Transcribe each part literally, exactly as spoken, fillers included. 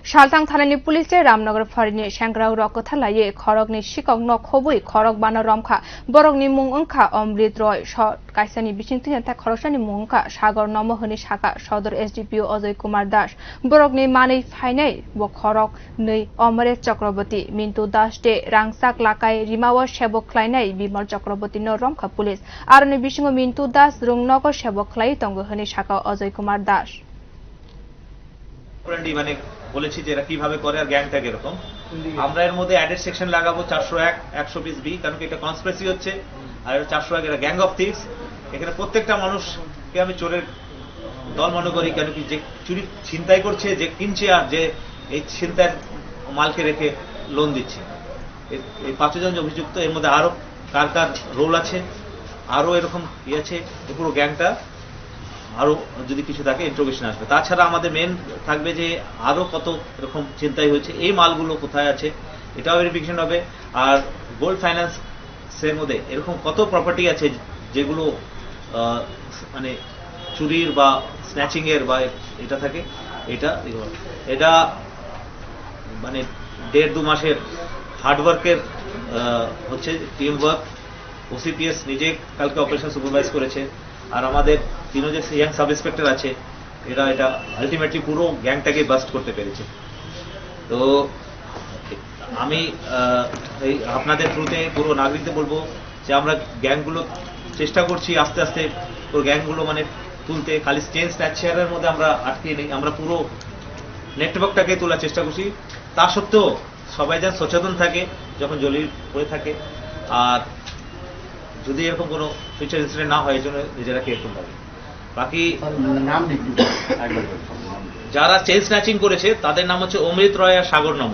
Salthang thanani police tei Ramnagar pharini sengkrakrok kwthalaiwi khorokni sikokno khobwi khorok bana romkha. Borokni mung wngkha Omrit Roy, so kaisani bisingtwi tei khoroksani mung wngkha Sagor Nomo hwnwi sakha Sodor S D P O Ajoy Kumar Das. Borokni manwi phainai bo khorok nwi Amaresh Chakraborty, Mintu Das tei Rangchak Lakai rimao sebok khlainai Bimal Chakraborty no romkha police. Aroni bisingo Mintu Das rwng nogo sebok khlaiwi tongo hwnwi sakha Ajoy Kumar Das. Friendly মানে বলেছি যে এরা কিভাবে করে আর গ্যাংটা কিরকম। আমরা এর মধ্যে অ্যাডেড সেকশন লাগাবো চারশো এক, একশো বিশ বি, কারণ কি এটা কনস্পিরেসি হচ্ছে। আর এটা চারশো এক, এটা গ্যাং অফ থিভস। এখানে প্রত্যেকটা মানুষকে আমি চোরের দল মনে করি, কেন কি যে চুরি ছিনতাই করছে, যে কিনছে আর যে এই ছিনতাইয়ের মালকে রেখে লোন দিচ্ছে। এই এই পাঁচজন যে অভিযুক্ত, এর মধ্যে আরও কার কার রোল আছে, আরও এরকম ইয়ে আছে, এই পুরো গ্যাংটা আরও যদি কিছু থাকে ইন্ট্রোগেশন আসবে। তাছাড়া আমাদের মেন থাকবে যে আরও কত এরকম ছিনতাই হয়েছে, এই মালগুলো কোথায় আছে, এটাও ভেরিফিকেশন হবে। আর গোল্ড ফাইন্যান্সের মধ্যে এরকম কত প্রপার্টি আছে যেগুলো আহ, মানে চুরির বা স্ন্যাচিংয়ের বা এটা থাকে, এটা ইয়ে হয়। এটা মানে দেড় দু মাসের হার্ডওয়ার্কের হচ্ছে টিম ওয়ার্ক। ওসিপিএস নিজে কালকে অপারেশন সুপারভাইজ করেছে। আর আমাদের তিনও যে ইয়াং সাব ইন্সপেক্টর আছে, এরা এটা আলটিমেটলি পুরো গ্যাংটাকে বাস্ট করতে পেরেছে। তো আমি আহ, এই আপনাদের থ্রুতে পুরো নাগরিকদের বলবো যে আমরা গ্যাংগুলো চেষ্টা করছি আস্তে আস্তে পুরো গ্যাংগুলো মানে তুলতে। খালি চেইন স্ন্যাচারের মধ্যে আমরা আটকে নেই, আমরা পুরো নেটওয়ার্কটাকে তোলার চেষ্টা করছি। তা সত্ত্বেও সবাই যেন সচেতন থাকে যখন জরির পড়ে থাকে। আর যদি এরকম কোনো ফিউচার ইনসিডেন্ট না হয়, এই জন্য নিজেরা কেয়ারফুল থাকে। বাকি স্যার, নাম একটু একবার বলুন, স্যার, নাম। যারা চেইন স্ন্যাচিং করেছে তাদের নাম হচ্ছে অমৃত রয় আর সাগর নম।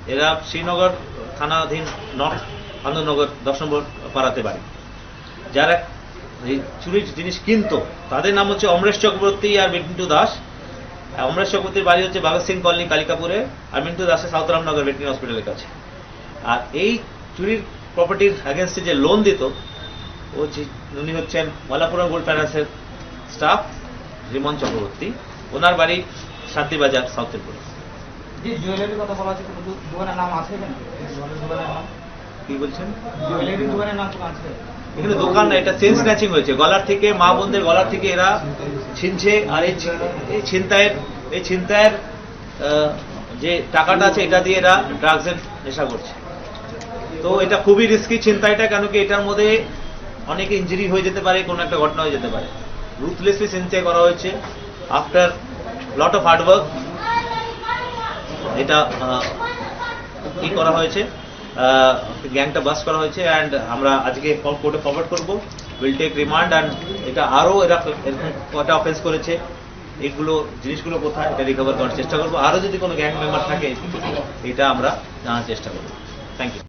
এরা শ্রীনগর থানাধীন নর্থ আনন্দনগর দশ নম্বর পাড়াতে বাড়ি। যারা এই চুরির জিনিস কিনতো তাদের নাম হচ্ছে অমরেশ চক্রবর্তী আর মিন্টু দাস। আর অমরেশ চক্রবর্তীর বাড়ি হচ্ছে ভগৎ সিং কলোনি কালিকাপুরে, আর মিন্টু দাসের সাউথ রামনগর ভেটেরিনারি হসপিটালের কাছে। আর এই চুরির প্রপার্টির অ্যাগেনস্টে যে লোন দিত, ও যে- উনি হচ্ছেন মালাপুরাম গোল্ড ফাইন্যান্সের স্টাফ রিমন চক্রবর্তী। ওনার বাড়ি শান্তিবাজার সাউথ ত্রিপুরা। যে জুয়েলারির কথা বলা হচ্ছে, কোনো দো- দোকানের নাম আছে এখানে? জুয়েলারির দোকানের নাম? কি বলছেন? জুয়েলারির দোকানের নাম কোনো আছে? এখানে দোকান না, এটা চেইন স্ন্যাচিং হয়েছে। গলার থেকে, মা বোনদের গলার থেকে এরা ছিনছে। আর এই ছি- এই ছিনতাইয়ের এই ছিনতাইয়ের আহ, যে টাকাটা আছে, এটা দিয়ে এরা ড্রাগসের নেশা করছে। তো এটা খুবই রিস্কি ছিনতাইটা, কেন কি এটার মধ্যে অনেক ইনজুরি হয়ে যেতে পারে, কোনো একটা ঘটনা হয়ে যেতে পারে। রুথলেসলি ছিনতাই করা হয়েছে। After lot of hard work এটা আহ, ই করা হয়েছে, গ্যাংটা বাস্ট করা হয়েছে। অ্যান্ড আমরা আজকে কোর্টে ফরওয়ার্ড করবো। Will take remand. অ্যান্ড এটা আরও এরা এরকম কটা অফেন্স করেছে, এগুলো জিনিসগুলো কোথায়, এটা রিকভার করার চেষ্টা করবো। আরও যদি কোনো গ্যাং মেম্বার থাকে, এটা আমরা জানার চেষ্টা করবো। Thank you.